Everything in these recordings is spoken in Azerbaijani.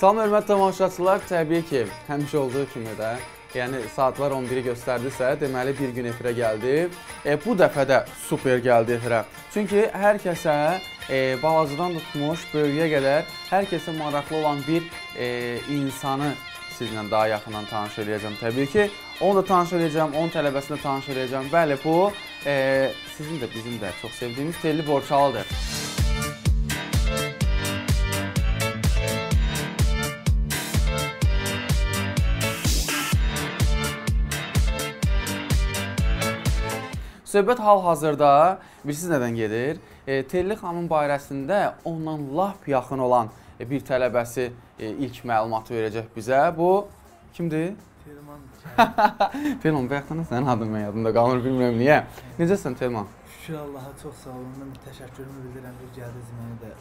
Salam hörmətli tamaşaçılar, təbii ki, həmişə olduğu kimi də, yəni saatlar 11-i göstərdisə, deməli bir gün efirə gəldi. Bu dəfə də super gəldi efirə. Çünki hər kəsə balacadan tutmuş böyüyə qədər hər kəsə maraqlı olan bir insanı sizlə daha yaxından tanış eləyəcəm təbii ki. Onu da tanış eləyəcəm, onun tələbəsini də tanış eləyəcəm. Bəli, bu sizin də bizim də çox sevdiyimiz Telli Borçalıdır. Söhbət hal-hazırda, bilirsiniz nədən gedir? Telli xanımın barəsində ondan lap yaxın olan bir tələbəsi ilk məlumatı verəcək bizə. Bu kimdir? Telman. Telman, bayaqdan sənin adın mən yadımda qalmır, bilmirəm niyə. Necəsən Telman? Şükür Allaha, çox sağ olun. Mən təşəkkürümü bildirəm ki, gəldiniz məni də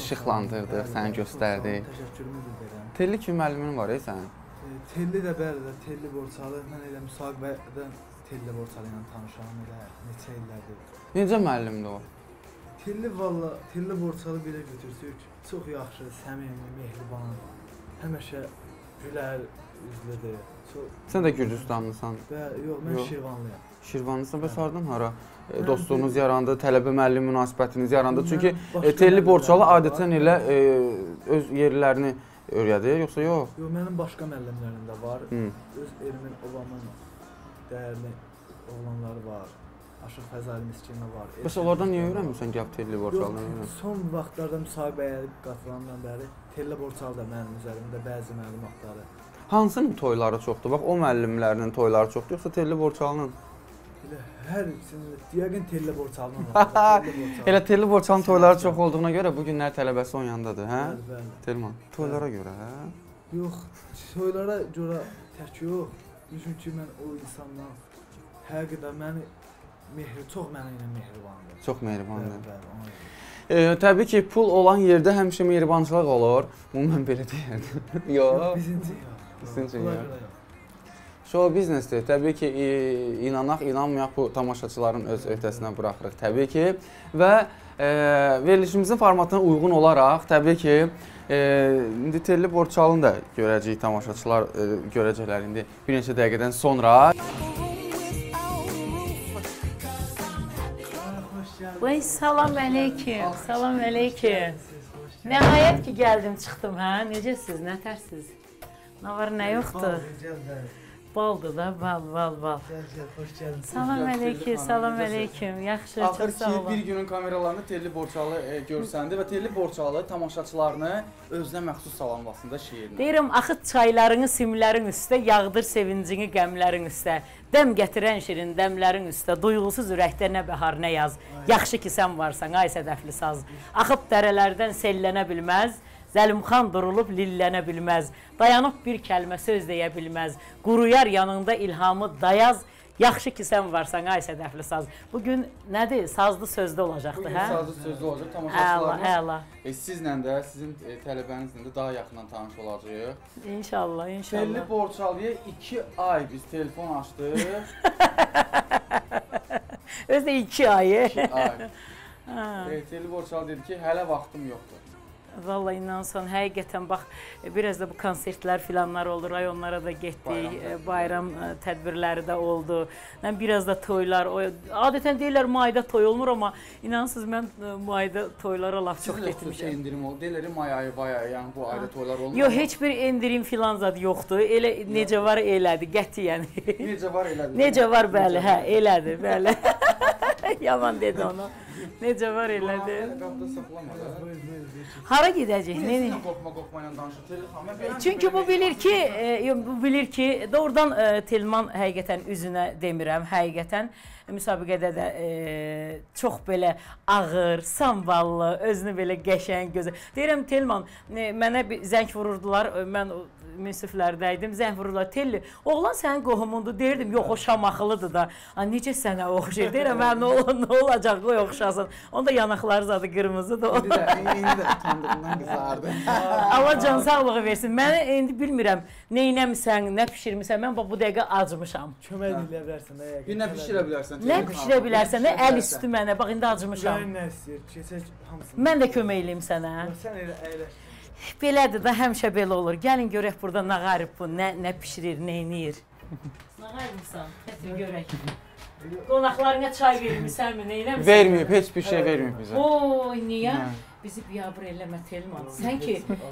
işıqlandırdı, səni göstərdi. Təşəkkürümü bildirəm. Telli kimi müəllimin var sənin? Telli də bəli də, Telli Borçalı. Mən elə müsahibədən Telli Borçalı ilə tanışam elə neçə illərdir. Necə müəllimdir o? Telli valla, Telli Borçalı belə götürsük, çox yaxşı, səmimi, mehriban, həmişə gülər üzlüdür. Sən də Gürcüstanlısan? Yox, mən Şirvanlıyam. Şirvanlısan, bəs hardan hara? Dostluğunuz yarandı, tələbə müəllim münasibətiniz yarandı. Çünki Telli Borçalı adətən elə öz yerlərini öyrədir, yoxsa yox? Yox, mənim başqa müəllimlərim də var. Öz elimin, obamın dəyərli oğlanları var. Aşıq Fəzail Miskinli var. Bəs onlardan niyə öyrənmirsən gəlib Telli Borçalıdan? Yox, son vaxtlarda müsahibəyə qatılandan bəri Telli Borçalı da mənim üzərimdə bəzi məlumatları. Hansının toyları çoxdur? Bax, o müəllimlərinin toyları çoxdur, yoxsa Telli Borçalının? Elə hər ikisinin, yəqin Telli Borçalının. Elə Telli Borçalının toyları çox olduğuna görə bu günlər tələbəsi onun yanındadır, hə? Bəli, bəli. Telman, toylara görə, hə? Yox, toylara görə tək yox. Çünki mən o insandan həqiqətən məni çox mənə ilə mehribandır. Çox mehribandır. Bəli, bəli, ona görə. Təbii ki, pul olan yerdə həmişə mehribançılıq olur. Bunu mən belə deyərdim. Yox. Bizim üçün yox. Bizim üçün yox. Show biznesdir. Təbii ki, inanaq, inanmayaq bu tamaşaçıların öz öhdəsinə buraxırıq təbii ki. Və verilişimizin formatına uyğun olaraq təbii ki, indi Telli Borçalını da görəcəyik, tamaşaçılar görəcəklər indi bir neçə dəqiqədən sonra. Vay, salam əleykum, salam əleykum. Nəhayət ki, gəldim, çıxdım, hə? Necəsiz, nətərsiz? Nə var, nə yoxdur? Baldır da, bal, bal, bal. Xoş gəldin. Salam əleykum, salam əleykum. Yaxşı, çox sağ olun. Axır ki, bir günün kameralarında Telli Borçalı görsəndi və Telli Borçalı tamaşaçılarını özünə məxsus salamlasın da şeirini. Deyirəm, axıt çaylarını simlərin üstə, yağdır sevincini qəmlərin üstə. Dəm gətirən şirin dəmlərin üstə, duyğusuz ürəkdə nə bəhar, nə yaz. Yaxşı ki, sən varsan, ay sədəfli saz. Axıb dərələrdən sellənə bilməz, Zəlimxan durulub lillənə bilməz, dayanıb bir kəlmə söz deyə bilməz, quruyar yanında ilhamı dayaz, yaxşı ki sən varsan, ay sədəfli saz. Bugün nədir? Sazlı sözlü olacaqdır, hə? Bugün sazlı sözlü olacaq. Tamaşaçılarımız sizlə də, sizin tələbənizlə də daha yaxından tanış olacaq. İnşallah, inşallah. Telli Borçalıya 2 ay biz telefon açdıq. Özü də 2 ayı. 2 ay. Telli Borçalı dedi ki, hələ vaxtım yoxdur. Vallahi inansan, həqiqətən bax, biraz da bu konsertlər filanlar oldu, rayonlara da getdik, bayram tədbirləri də oldu. Biraz da toylar, adətən deyirlər mayda toy olmur, amma inansız mən mayda toylara laf çox getmişəm. Sizin xüsusi endirim oldu, deyirlər may ayı, vay ayı, yəni bu ayda toylar olmur. Yox, heç bir endirim filan zad yoxdur, elə necə var elədi, qətiyyən. Necə var elədi? Necə var, bəli, hə, elədi, bəli. Yaman dedi onu. Necə var elədi? Hara gedəcək? Qorxma ilə danışır Telli xanım. Çünki bu bilir ki, bu bilir ki, doğrudan Telman həqiqətən üzünə demirəm, həqiqətən müsabiqədə də çox belə ağır, samballı, özünü belə qəşəng, gözəl. Deyirəm Telman, mənə bir zəng vururdular, mən münsiflərdə idim, zəng vururdular, Telli, oğlan sənin qohumundur, deyirdim, yox, o Şamaxılıdır da. Necə sənə oxşayır? Deyirəm, hə, nə olacaq, qoy oxşasın. Onda yanaqları zadı qırmızıdır. İndi də utandığından qızardı. Allah can sağlığı versin. Mənə indi bilmirəm, neynəmisən, nə pişirmisən, mən bu dəqiqə acmışam. Kömək eləyə bilərsən də yəqin. Nə pişirə bilərsən? Nə pişirə bilərsən, nə əl üstü mənə, bax indi acmışam. Ürəyin nə istəyir, keçək hamısını. Mən də kömək eləyim sənə. Sən elə əyləş. Belədir də, həmişə belə olur. Gəlin görək burada Nağarib bu nə pişirir, nə eləyir. Nağaribsan, gətir görək. Qonaqlarına çay vermisənmi, nə eləmisən? Verməyib, heç bir şey verməyib bizə. Oy, niyə? Bizi biabır eləmə Telman.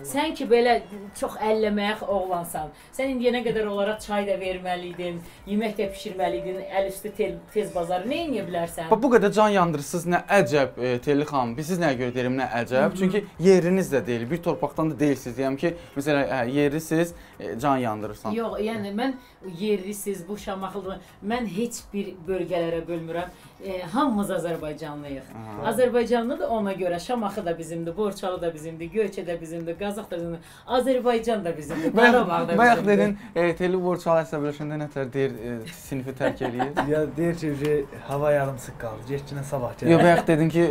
Sən ki belə çox əlləməyək oğlansan. Sən indiyənə qədər onlara çay da verməliydin, yemək də pişirməliydin, əl üstü tez bazarı nə eləyə bilərsən? Bax, bu qədər can yandırırsınız, nə əcəb Telli xanım. Biz siz nəyə görə deyirəm, nə əcəb? Çünki yeriniz də deyil, bir torpaqdan da deyilsiniz. Deyəm ki, məsələn, yerlisiz, can yandırırsan. Yox, yəni mən yerlisiz, bu Şamaxılı, mən heç bir bölgələrə bölmürəm. Hamımız Azərbaycanlıyıq. Azərbaycanlı da ona görə, Şamaxı da bizimdir, Borçalı da bizimdir, Göyçə də bizimdir, Qazax da bizimdir, Azərbaycan da bizimdir, Qarabağ da bizimdir. Bayaq dedin, Telli Borçalı əsəbləşəndə nətər deyir, sinifi tərk eləyir? Ya deyir ki, hava yarımsıq qaldı, getkinə sabah gəlir. Yox, bayaq dedin ki,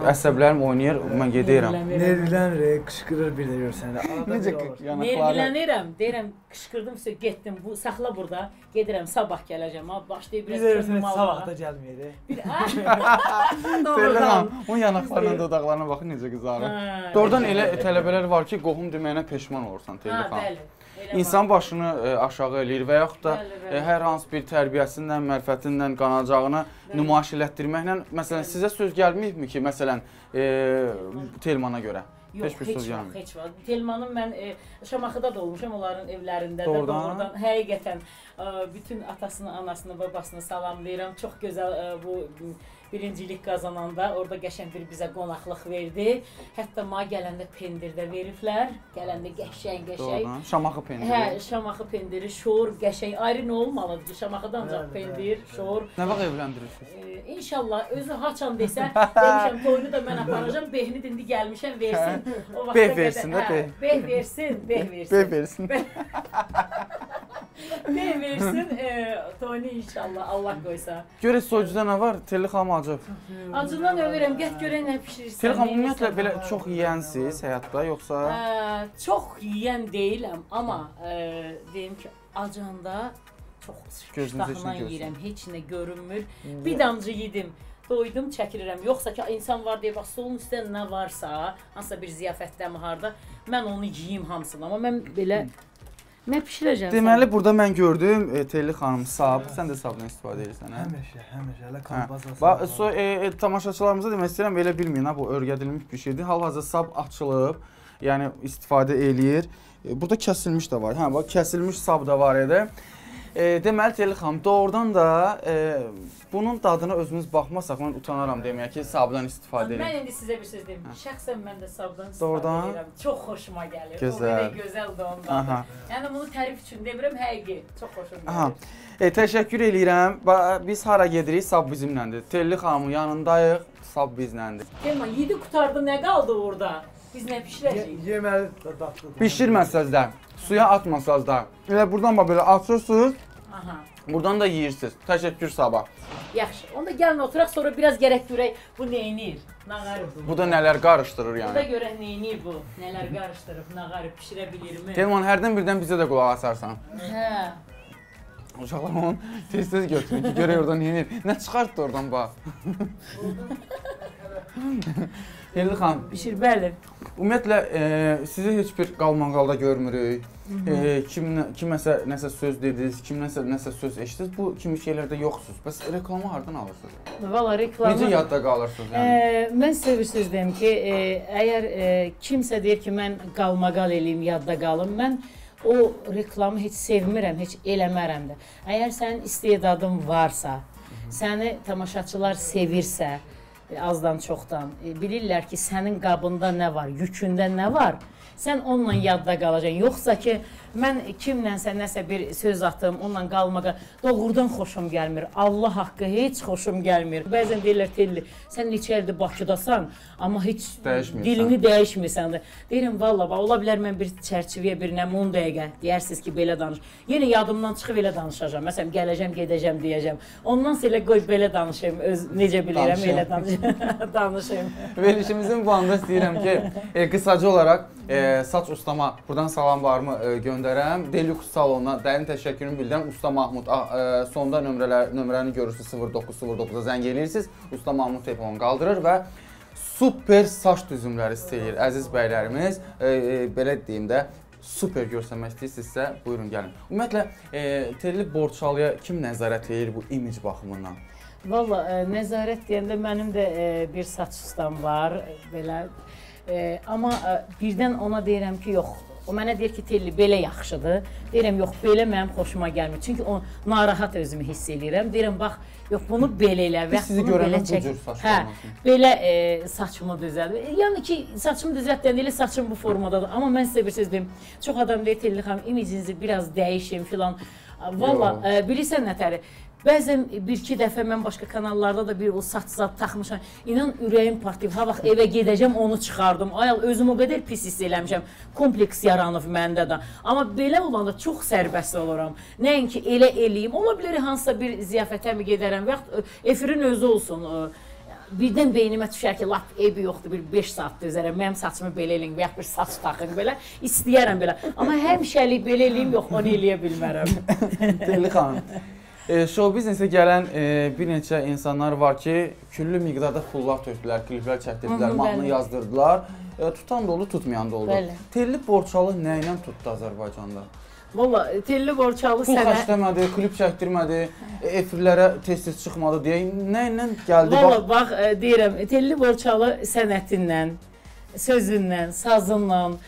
əsəblərim oynayır, mən gedirəm. Nervlənir, qışqırır bir də görsən. Necə yanaqları? Nervlənirəm, deyirəm, qışqırdım, getdim, saxla burada, gedirəm, sabah gələcəm. Başlayıb biraz könlüm almağa. Sabah da gəlməyir. Telli xanım, onun yanaqlarına, dodaqlarına baxın necə qızarır. Doğrudan elə tələbələr var ki, qohum deməyinə peşman olursan Telli xanım. İnsan başını aşağı eləyir və yaxud da hər hansı bir tərbiyəsindən, mərifətindən, qanacağını nümayiş elətdirməklə, məsələn, sizə söz gəlməyibmi ki, məsələn, Telmana görə? Yox, heç vaxt, heç vaxt. Telmanın mən Şamaxıda da olmuşam, onların evlərində də doğrudan. Həqiqətən bütün atasını, anasını, babasını salamlayıram. Çox gözəl bu birincilik qazananda orada qəşəng bir bizə qonaqlıq verdi. Hətta mənə gələndə pendir də veriblər. Gələndə qəşəng-qəşəng. Şamaxı pendiri. Hə, Şamaxı pendiri, şor, qəşəng. Ayrı nə olmalıdır ki, Şamaxıda ancaq pendir, şor. Nə vaxt evləndirirsiniz? İnşallah, özü haçan desə, demişəm, toyunu da mən aparacam, behini indi gəlmişəm, versin. Beh versin də, beh. Beh versin, beh versin. Beh versin. Beh versin, toyunu inşallah, Allah qoysa. Görək soyucuda nə var? Telli xanım acıb. Acından ölürəm, get görək nə pişirirsən. Telli xanım, ümumiyyətlə belə çox yeyənsiz həyatda, yoxsa? Çox yeyən deyiləm, amma deyim ki, acanda çox iştahla yeyirəm, heç nə görünmür. Bir damcı yedim, doydum, çəkilirəm. Yoxsa ki, insan var deyə, bax, stolun üstə nə varsa, hansısa bir ziyafətdəmi harda, mən onu yeyim hamısını. Amma mən belə nə pişirəcəm? Deməli, burada mən gördüm, Telli xanım, sab. Sən də sabdan istifadə edirsən, hə? Həmişə, həmişə, hələ kalbasa sab. Tamaşaçılarımıza demək istəyirəm, elə bilməyin, bu örgədilmiş bir şeydir. Hal-hazırda sab açılıb, yəni istifadə eləyir. Burada kəsilmiş də var, hə, bax, kəsilmiş sab da var idi. Deməli, Telli xanım, doğrudan da bunun dadına özünüz baxmasaq, mən utanaram deməyə ki, sabdan istifadə edin. Mən indi sizə bir söz deyim. Şəxsən mən də sabdan istifadə edirəm. Çox xoşuma gəlir. Gözəl. O qədər gözəldir onun dadı. Yəni, bunu tərif üçün demirəm, həqiqi. Çox xoşuma gəlir. Təşəkkür eləyirəm. Biz hara gedirik, sab bizimləndir. Telli xanımın yanındayıq, sab bizləndir. Telman, yedi qutardı, nə qaldı orada? Biz nə pişirəcəyik? Yeməli dadlıdır. Pişirməsəz də, suya atmasaz da. Elə buradan bax belə açırsınız, buradan da yeyirsiniz. Təşəkkür sabah. Yaxşı, onda gəlin oturaq, sonra biraz gərək görək bu neynir, Nağarib bu. Bu da nələr qarışdırır yəni. Bu da görək neynir bu, nələr qarışdırıb, Nağarib pişirə bilirmi? Telman, hərdən birdən bizə də qulaq asarsan. Hə. Uşaqlar onu tez-tez götürün ki, görək oradan neynir. Nə çıxartdı oradan bax? Telli xanım, Pişir, bəli. Ümumiyyətlə, sizi heç bir qalmaqalda görmürük. Kiməsə nəsə söz dediniz, kimləsə nəsə söz eşitdiniz, bu kimi şeylərdə yoxsunuz. Bəs reklamı hardan alırsınız? Valla reklamı... Necə yadda qalırsınız yəni? Mən sizə bir söz deyim ki, əgər kimsə deyir ki, mən qalmaqal eləyim, yadda qalım, mən o reklamı heç sevmirəm, heç eləmərəm də. Əgər sənin istedadın varsa, səni tamaşaçılar sevirsə, azdan çoxdan, bilirlər ki, sənin qabında nə var, yükündə nə var, sən onunla yadda qalacaqsan. Yoxsa ki, mən kimlənsə nəsə bir söz atım, onunla qalmağa, doğrudan xoşum gəlmir. Allah haqqı heç xoşum gəlmir. Bəzən deyirlər, Telli, sən neçə ildir Bakıdasan, amma heç dilini dəyişmirsən də. Deyirəm, valla, ola bilər mən bir çərçivəyə, bir nəm 10 dəqiqə deyərsiniz ki, belə danış. Yenə yadımdan çıxıb elə danışacağam. Məsələn, gələcəm, gedəcəm, deyəcəm. Ondan elə qoy belə danışayım, öz necə bilirəm, elə danışayım. Verilişimizin bu anda istəyirəm ki, qısaca olaraq saç ustama buradan salamlarımı göndərəm. Deluxe salonuna dərin təşəkkürümü bildirəm. Usta Mahmud sonda nömrəni görürsünüz, 0909-a zəng eləyirsiniz. Usta Mahmud telefonu qaldırır və Super saç düzümləri istəyir əziz bəylərimiz. Belə deyim də, super görsənmək istəyirsinizsə, buyurun gəlin. Ümumiyyətlə, Telli Borçalıya kim nəzarət edir bu imic baxımından? Valla, nəzarət deyəndə mənim də bir saç ustam var, belə. Amma birdən ona deyirəm ki, yox. O mənə deyir ki, Telli belə yaxşıdır. Deyirəm, yox, belə mənim xoşuma gəlmir. Çünki o narahat özümü hiss eləyirəm. Deyirəm, bax, yox, bunu belə elə. Biz sizi görəndə bu cür saç formasını. Belə saçımı düzəld. Yəni ki, saçımı düzəlt deyəndə elə saçım bu formadadır. Amma mən sizə bir söz deyim. Çox adam deyir, Telli xanım, imicinizi biraz dəyişin filan. Valla, bilirsən nətəri? Bəzən bir-iki dəfə mən başqa kanallarda da bir o saç-zad taxmışam. İnan, ürəyim partlayıb. Ha vaxt evə gedəcəm, onu çıxardım. Ayal, özüm o qədər pis hiss eləmişəm. Kompleks yaranıb məndə də. Amma belə olanda çox sərbəst oluram. Nəinki elə eləyim. Ola bilər hansısa bir ziyafətə mi gedərəm və yaxud efirin özü olsun. Birdən beynimə düşər ki, lap ebi yoxdur, bir 5 saat dözərəm, mənim saçımı belə eləyim və yaxud bir saç taxın belə, istəyərəm belə. Amma həmişəlik belə eləyim, yox, onu eləyə bilmərəm. Telli xanım, şou biznesə gələn bir neçə insanlar var ki, küllü miqdarda pullar tökdülər, kliplər çəkdirdilər, mahnı yazdırdılar. Tutan da oldu, tutmayan da oldu. Telli Borçalı nə ilə tutdu Azərbaycanda? Valla, Telli Borçalı sənə... Pul xərcləmədi, klip çəkdirmədi, efirlərə tez-tez çıxmadı deyə nə ilə gəldi? Valla, bax, deyirəm, Telli Borçalı sənətindən, sözündən, sazından,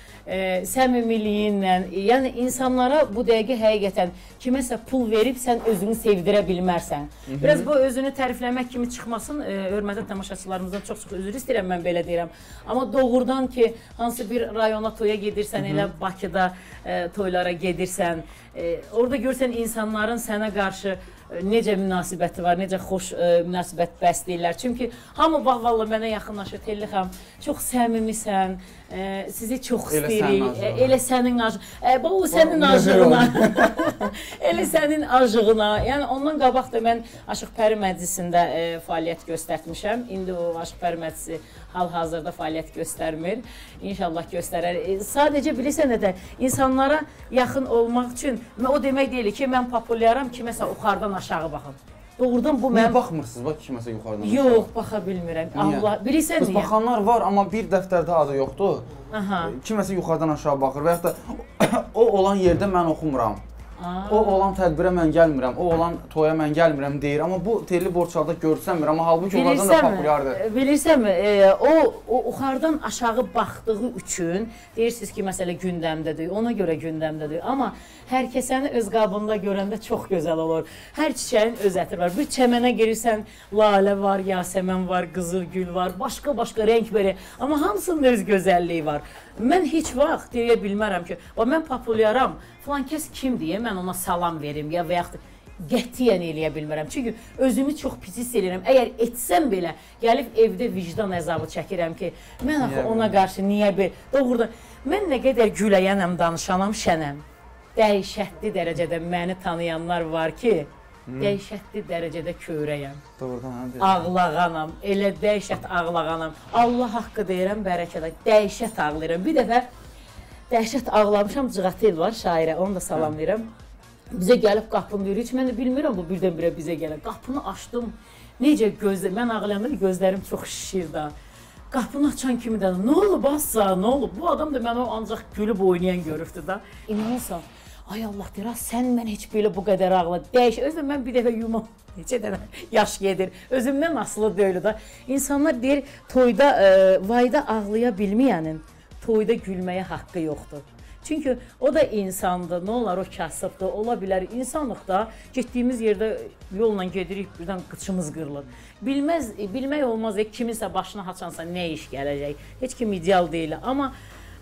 səmimiliyindən, yəni insanlara bu dəqiqə həqiqətən kiməsə pul verib sən özünü sevdirə bilmərsən. Biraz bu özünü tərifləmək kimi çıxmasın, hörmətli tamaşaçılarımızdan çox-çox üzr istəyirəm, mən belə deyirəm. Amma doğrudan ki, hansı bir rayona toya gedirsən, elə Bakıda toylara gedirsən, orada görürsən insanların sənə qarşı necə münasibəti var, necə xoş münasibət bəsləyirlər. Çünki hamı bax, valla mənə yaxınlaşır, Telli xanım, çox səmimisən, sizi çox istəyirik, elə sənin acığına, o sənin acığına, elə sənin acığına. Yəni ondan qabaq da mən Aşıq Pəri Məclisində fəaliyyət göstərtmişəm. İndi o Aşıq Pəri Məclisi hal-hazırda fəaliyyət göstərmir. İnşallah göstərər. Sadəcə bilirsən nə də, insanlara yaxın olmaq üçün, o demək deyil ki, mən populyaram, kiməsə yuxarıdan aşağı baxın. Doğrudan bu mənim... Niyə baxmırsınız, bax, kiməsə yuxarıdan aşağı? Yox, baxa bilmirəm. Allah, bilirsən niyə? Baxanlar var, amma bir dəftərdə adı yoxdur. Kiməsə yuxarıdan aşağı baxır və yaxud da o olan yerdə mən oxumuram. O olan tədbirə mən gəlmirəm, o olan toya mən gəlmirəm deyir. Amma bu Telli Borçalıda görsənmir, amma halbuki onlardan da populyardır. Bilirsənmi, o yuxarıdan aşağı baxdığı üçün deyirsiniz ki, məsələ gündəmdədir, ona görə gündəmdədir. Amma hər kəsəni öz qabında görəndə çox gözəl olur. Hər çiçəyin öz ətri var. Bir çəmənə girirsən, lalə var, yasəmən var, qızıl gül var, başqa-başqa rəng verir. Amma hamısının öz gözəlliyi var. Mən heç vaxt deyə bilmərəm ki, mən populyaram, filan kəs kim deyə mən ona salam verim ya və yaxud qətiyyən eləyə bilmərəm. Çünki özümü çox pis hiss eləyirəm. Əgər etsəm belə, gəlib evdə vicdan əzabı çəkirəm ki, mən axı ona qarşı niyə bir... Doğrudan, mən nə qədər güləyənəm, danışanam, şənəm. Dəhşətli dərəcədə məni tanıyanlar var ki, dəhşətli dərəcədə kövrəyəm. Ağlağanam, elə dəhşət ağlağanam. Allah haqqı deyirəm, bərəkədə, dəhşət ağlayıram. Bir dəfə dəhşət ağlamışam, Cığatel var, şairə, onu da salamlayıram. Bizə gəlib qapını deyir, heç mən də bilmirəm bu birdən-birə bizə gəlir. Qapını açdım, necə gözlə, mən ağlayanda gözlərim çox şişir da. Qapını açan kimi də, nə olub Assa, nə olub? Bu adam da mənə ancaq gülüb oynayan görübdü da. İnanırsan, ay Allah deyir, sən mən heç belə bu qədər ağla. Dəyiş, özüm mən bir dəfə yumam, neçə dənə yaş gedir. Özümdən asılı deyil da. İnsanlar deyir, toyda, vayda ağlaya bilməyənin toyda gülməyə haqqı yoxdur. Çünki o da insandır, nə olar o kasıbdır, ola bilər insanlıqda getdiyimiz yerdə yolla gedirik, birdən qıçımız qırılır. Bilməz, bilmək olmaz ki, kiminsə başına haçansa nə iş gələcək, heç kim ideal deyil. Amma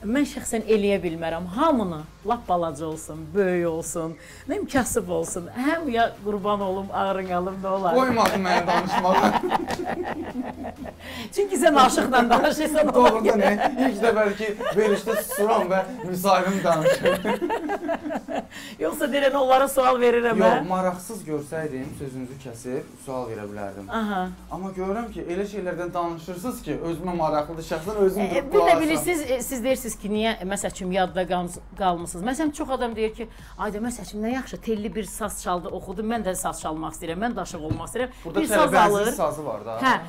mən şəxsən eləyə bilmərəm, hamını lap balaca olsun, böyük olsun, nəyim kasıb olsun, həm ya qurban olum, ağrın alım, nə olar? Qoymadın mənə danışmağa. Çünki sən aşıqla danışırsan. Doğrudan, ilk dəfə ki, verilişdə susuram və müsahibim danışır. Yoxsa deyirən, onlara sual verirəm, hə? Yox, maraqsız görsəydim, sözünüzü kəsib sual verə bilərdim. Amma görürəm ki, elə şeylərdən danışırsınız ki, özümə maraqlıdır, şəxsən özüm durub qulaq asıram. Bir də bilirsiniz, siz deyirsiniz Deyirsiniz ki, niyə məsəl üçün yadda qalmısınız? Məsələn, çox adam deyir ki, ayda məsəl üçün nə yaxşı telli bir saz çaldı, oxudu, mən də saz çalmaq istəyirəm, mən də aşıq olmaq istəyirəm. Burada bir saz alır, sazı var da. Hə,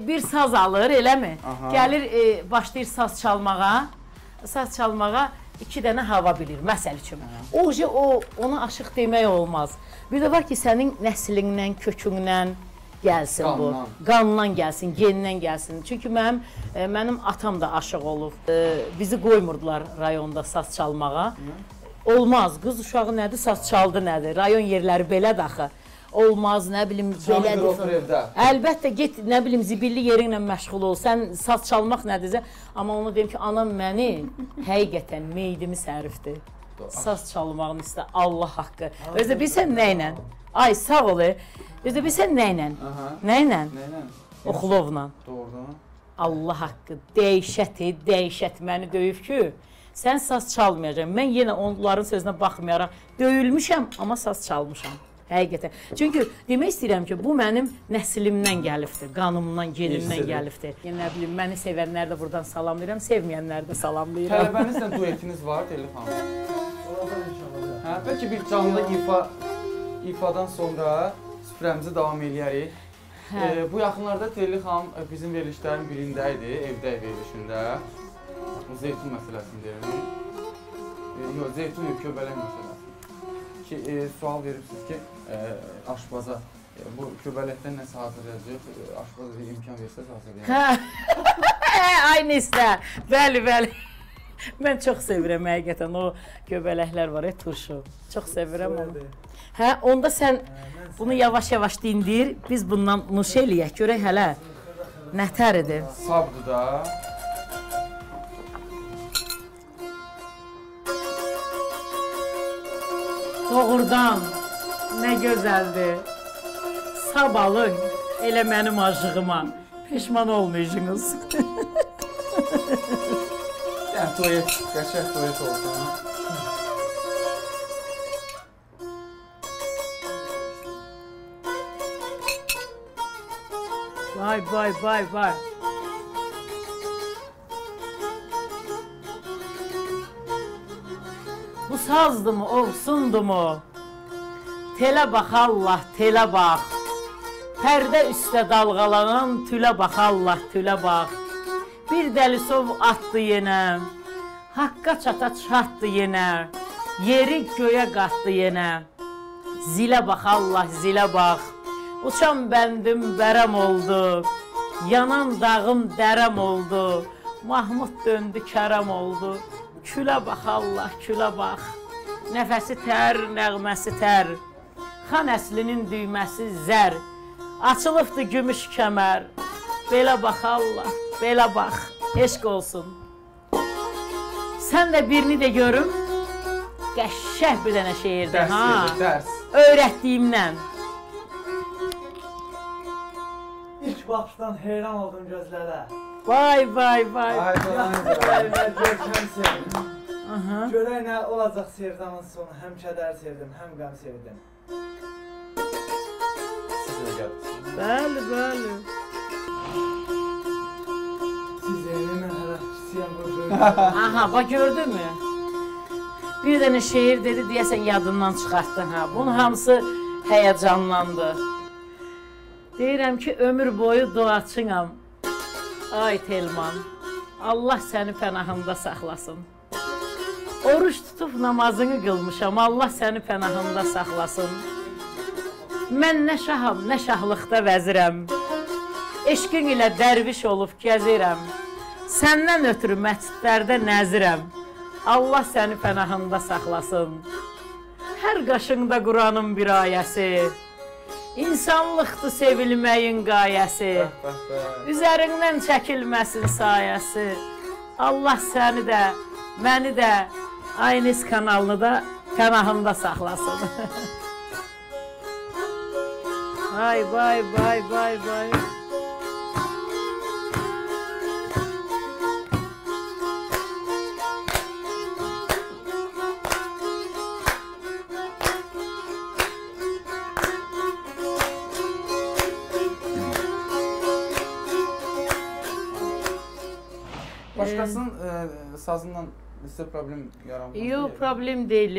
bir saz alır, eləmi? Aha. Gəlir, başlayır saz çalmağa, iki dənə hava bilir, məsəl üçün. O, ona aşıq demək olmaz. Bir də var ki, sənin nəslindən, kökündən gəlsin bu. Qandan gəlsin, genindən gəlsin. Çünki mənim atam da aşıq olub. Bizi qoymurdular rayonda saz çalmağa. Olmaz, qız uşağı nədir, saz çaldı nədir? Rayon yerləri belədir axı. Olmaz, nə bilim, belədir. Əlbəttə, get, nə bilim, zibilli yerinlə məşğul ol, sən saz çalmaq nədirsə. Amma onu deyim ki, anam məni həqiqətən meydimi sərifdir. Saz çalmağını istə, Allah haqqı. Özü də bilsən nə ilə? Ay, sağ ol. Özü də bilsən nə ilə? Nə ilə? Oxulovla. Doğrudan. Allah haqqı, dəhşət, dəhşət məni döyüb ki, sən saz çalmayacaqsan. Mən yenə onların sözünə baxmayaraq döyülmüşəm, amma saz çalmışam. Həqiqətən. Çünki demək istəyirəm ki, bu mənim nəslimdən gəlibdir, qanımdan, genimdən gəlibdir. Nə bilim, məni sevənlər də buradan salamlayıram, sevməyənlər də salamlayıram. Tələbənizlə duetiniz var, Telli xanım? Hə, bəlkə bir canlı ifadan sonra süfrəmizi davam eləyərik. Bu yaxınlarda Telli xanım bizim verilişlərin birində idi, evdə verilişində. Zeytun məsələsini deyirəm. Yox, zeytun yox, köbələk məsələsi. Ki, sual veribsiniz ki, aşpaza bu köbələkdən nəsə hazırlayacaq, aşpaza bir imkan versəz hazırlayacaq. Ay Nislə, bəli, bəli. Mən çox sevirəm həqiqətən o göbələklər var, turşu. Çox sevirəm onu. Hə, onda sən bunu yavaş-yavaş dindir, biz bundan nuş eləyək, görək hələ nətər edir. Sabdır da. Doğrudan, nə gözəldir. Sab alın, elə mənim acığıma. Peşman olmayacaqsınız. Yəni, duet, qəşəng duet olsun. Vay, vay, vay, vay. Bu sazdı mı, ovsundu mu? Telə bax Allah, telə bax. Pərdə üstə dalğalanan tülə bax Allah, tülə bax. Bir dəlisov atdı yenə, haqqa çata çatdı yenə, yeri göyə qatdı yenə. Zilə bax Allah, zilə bax. Uçan bəndim bərəm oldu, yanan dağım dərəm oldu, Mahmud döndü kərəm oldu. Külə bax Allah, külə bax. Nəfəsi tər, nəğməsi tər. Xan əslinin düyməsi zər. Açılıbdır gümüş kəmər. Belə bax Allah, belə bax. Eşq olsun. Sən də birini də görüm. Qəşəng bir dənə şeirdir, ha? Dərs, dərs. Öyrətdiyimdən. İlk baxışdan heyran oldum gözlərə. Vay, vay, vay. Vay, vay, görkəm sevdim. Görək nə olacaq sevdanın sonu. Həm kədər sevdim, həm qəm sevdim. Siz də gəldiniz. Bəli, bəli. Siz eyni, mən hələ kiçiyəm, bu böyük. Aha, bax gördünmü? Bir dənə şeir dedi, deyəsən yadından çıxartdı. Ha. Bunun hamısı həyəcanlandı. Deyirəm ki, ömür boyu duaçınam. Ay Telman, Allah səni pənahında saxlasın. Oruç tutub namazını qılmışam, Allah səni pənahında saxlasın. Mən nə şaham, nə şahlıqda vəzirəm. Eşqin ilə dərviş olub gəzirəm. Səndən ötürü məscidlərdə nəzirəm. Allah səni pənahında saxlasın. Hər qaşında Quranın bir ayəsi. İnsanlıqdır sevilməyin qayəsi. Üzərindən çəkilməsin sayəsi. Allah səni də, məni də, Ayniz kanalını da pənahında saxlasın. Vay, vay, vay, vay, vay. Başqasının sazından sizə problem yaranmaz? Yox, problem deyil.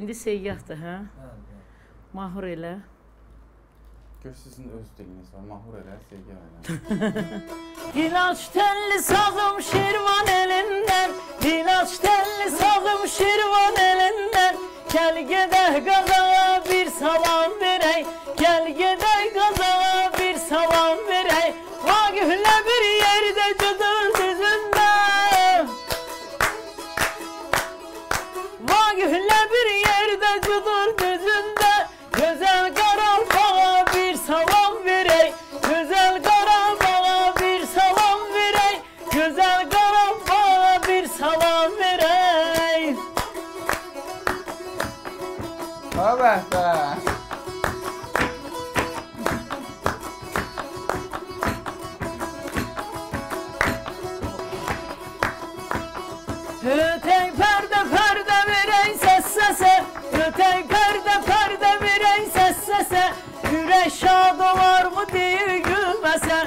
İndi seyyahdır, hə? Mahur elə. Gör, sizin öz diliniz var. Mahur elə, seyyah elə. İlaç telli sazım Şirvan elinden, İlaç telli sazım Şirvan elinden. Gəl gedək Qazağa bir salam verək, gəl gedək Qazağa bir salam verək. Vaqiflə bir yerdə cıdır düzündə, Vaqiflə bir yerdə cıdır düzündə. Gözəl Qarabağa bir salam verək, gözəl Qarabağa bir salam verək, gözəl Qarabağa bir salam verək. Bəh-bəh. Ötək pərdə pərdə verək səs səsə, ötək pərdə pərdə verək səs səsə. Ürək şad olar mı deyib gülməsə,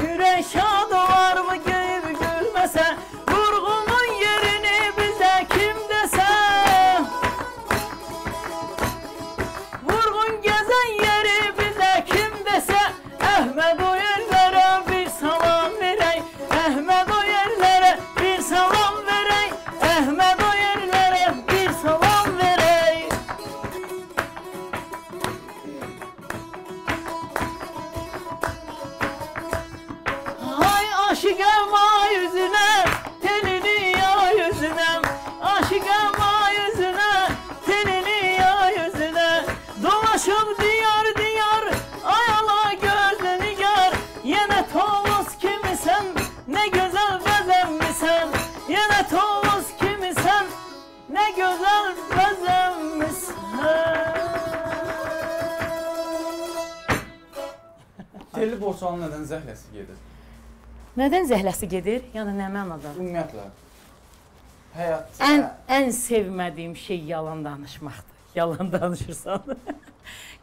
ürək şad olar mı deyib gülməsə. Vurğunun yerini bizə kim desə, vurğun gəzən yeri bizə kim desə. Əhməd o yerlərə bir salam verək, Əhməd o yerlərə bir salam verək, Əhməd o yerlərə bir salam verək. Ay aşıqam ay yüzünə, telini yay yüzünə, aşıqam ay yüzünə, telini yay yüzünə. Dolaşıb diyar diyar, ayala gözlü nigar. Yenə Tovuz kimisən, nə gözəl bəzənmisən. Yenə Tovuz kimisən, nə gözəl bəzənmisən. Telli Borçalının nədən zəhləsi gedir? Nədən zəhləsi gedir? Yəni nə mənada? Ümumiyyətlə, həyat... Ən sevmədiyim şey yalan danışmaqdır. Yalan danışırsan.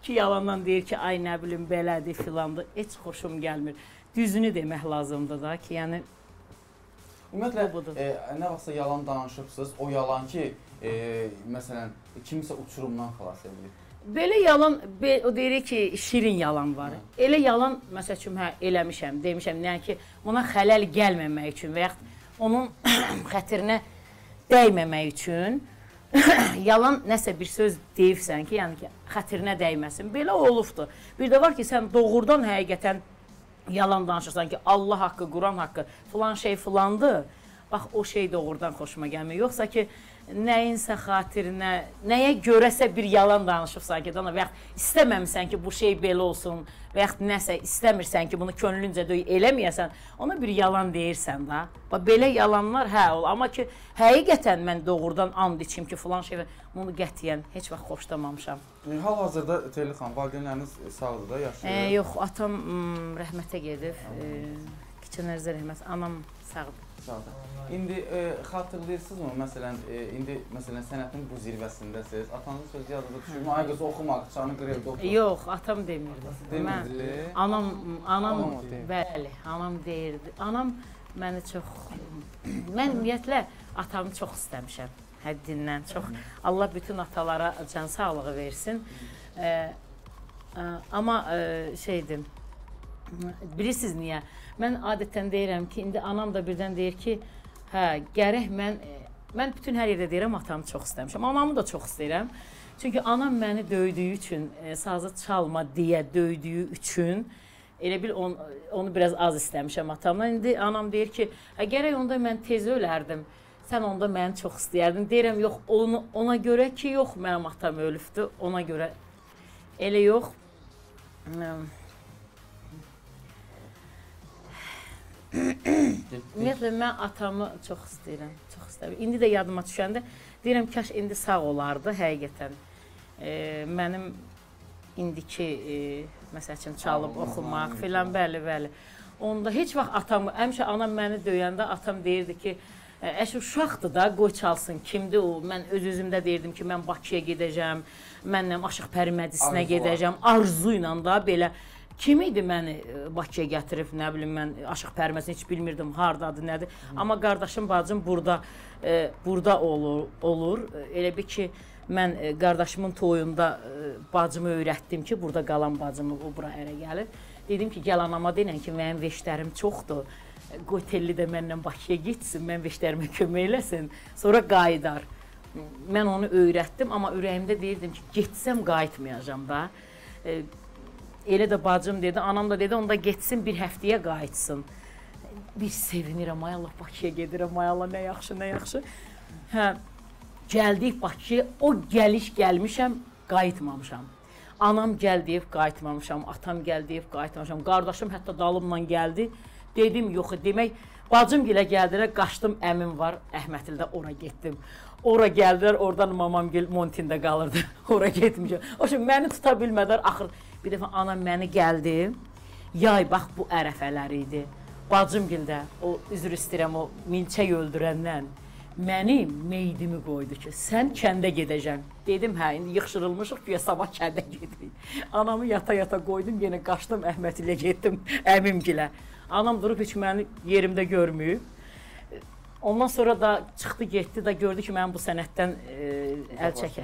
Ki yalandan deyir ki, ay nə bilim, belədir, filandır. Heç xoşum gəlmir. Düzünü demək lazımdır da ki, yəni... Ümumiyyətlə, nə vaxtsa yalan danışıbsınız, o yalan ki, məsələn, kimsə uçurumdan xilas edilir. Belə yalan, o deyirik ki, şirin yalan var. Elə yalan, məsəl üçün, hə, eləmişəm, demişəm, yəni ki, ona xələl gəlməmək üçün və yaxud onun xətrinə dəyməmək üçün yalan nəsə bir söz deyibsən ki, yəni ki, xətrinə dəyməsin. Belə olubdur. Bir də var ki, sən doğrudan həqiqətən yalan danışırsan ki, Allah haqqı, Quran haqqı, filan şey filandır. Bax, o şey doğrudan xoşuma gəlmir. Yoxsa ki, nəyinsə xatirinə, nəyə görəsə bir yalan danışıbsan ki, və yaxud istəməmsən ki, bu şey belə olsun və yaxud nəsə istəmirsən ki, bunu könlüncə eləməyəsən, ona bir yalan deyirsən da. Bax, belə yalanlar hə ol. Amma ki, həqiqətən mən doğrudan and içim ki, filan şey, bunu qətiyyən heç vaxt xoşlamamışam. Hal-hazırda Telli xanım, valideynləriniz sağdır da, yaşayır? Yox, atam rəhmətə gedib. Keçən ərzə rəhmət, anam sağdır. Sağdır. İndi xatırlayırsınızmı, məsələn, indi məsələn sənətin bu zirvəsindəsiniz, atanızın sözü yadınıza düşürmü? Ay qız oxuma, qıçanı qırıldı, oxu. Yox, atam demirdi. Demirdi? Anam, bəli, anam deyirdi. Anam məni çox, mən ümumiyyətlə atamı çox istəmişəm, həddindən çox. Allah bütün atalara can sağlığı versin. Amma şeydir, bilirsiniz niyə? Mən adətən deyirəm ki, indi anam da birdən deyir ki, hə, gərək mən bütün hər yerdə deyirəm, atamı çox istəmişəm. Anamı da çox istəyirəm. Çünki anam məni döydüyü üçün, sazı çalma deyə döydüyü üçün, elə bil onu biraz az istəmişəm atamdan. İndi anam deyir ki, hə, gərək onda mən tez ölərdim, sən onda məni çox istəyərdin. Deyirəm, yox, ona görə ki, yox, mənim atam ölübdür, ona görə elə yox. Ümumiyyətlə, mən atamı çox istəyirəm, çox istəyirəm. İndi də yadıma düşəndə deyirəm, kaş indi sağ olardı həqiqətən. Mənim indiki, məsəl üçün, çalıb oxumaq filan, bəli, bəli. Onda heç vaxt atam, həmişə anam məni döyəndə atam deyirdi ki, əş uşaqdır da, qoy çalsın, kimdir o? Mən öz-özümdə deyirdim ki, mən Bakıya gedəcəm, mənlə Aşıq Pəri məclisinə gedəcəm, arzu ilə da belə. Kim idi məni Bakıya gətirib, nə bilim mən Aşıq Pəriməsini heç bilmirdim hardadır, nədir. Amma qardaşım, bacım burada olur. Elə bir ki, mən qardaşımın toyunda bacımı öyrətdim ki, burada qalan bacımı, o bura ərə gəlir. Dedim ki, gəl anama denən ki, mənim veşlərim çoxdur. Qoy Telli də mənlə Bakıya getsin, mən veşlərimə kömək eləsin, sonra qayıdar. Mən onu öyrətdim, amma ürəyimdə deyirdim ki, getsəm qayıtmayacam da. Elə də bacım dedi, anam da dedi, onda getsin bir həftəyə qayıtsın. Bir sevinirəm, ay Allah Bakıya gedirəm, ay Allah nə yaxşı, nə yaxşı. Hə, gəldik Bakıya, o gəliş gəlmişəm, qayıtmamışam. Anam gəl deyib qayıtmamışam, atam gəl deyib qayıtmamışam, qardaşım hətta dalımla gəldi. Dedim, yox, demək, bacım gilə gəldilər, qaçdım, əmim var, Əhmətildə ora getdim. Ora gəldilər, oradan mamamgil Montində qalırdı, ora getmişəm. O üçün, məni tuta bilmədilər, axır, bir dəfə anam məni gəldi, yay, bax, bu ərəfələri idi. Bacım gildə, o, üzr istəyirəm, o milçək öldürəndən məni meydimi qoydu ki, sən kəndə gedəcəksən. Dedim, hə, indi yıxşırılmışıq, güya sabah kəndə gedirik. Anamı yata-yata qoydum, yenə qaçdım, Əhmətilə getdim, əmimgilə. Anam durub heç məni yerimdə görməyib. Ondan sonra da çıxdı, getdi də gördü ki, mən bu sənətdən əl çək,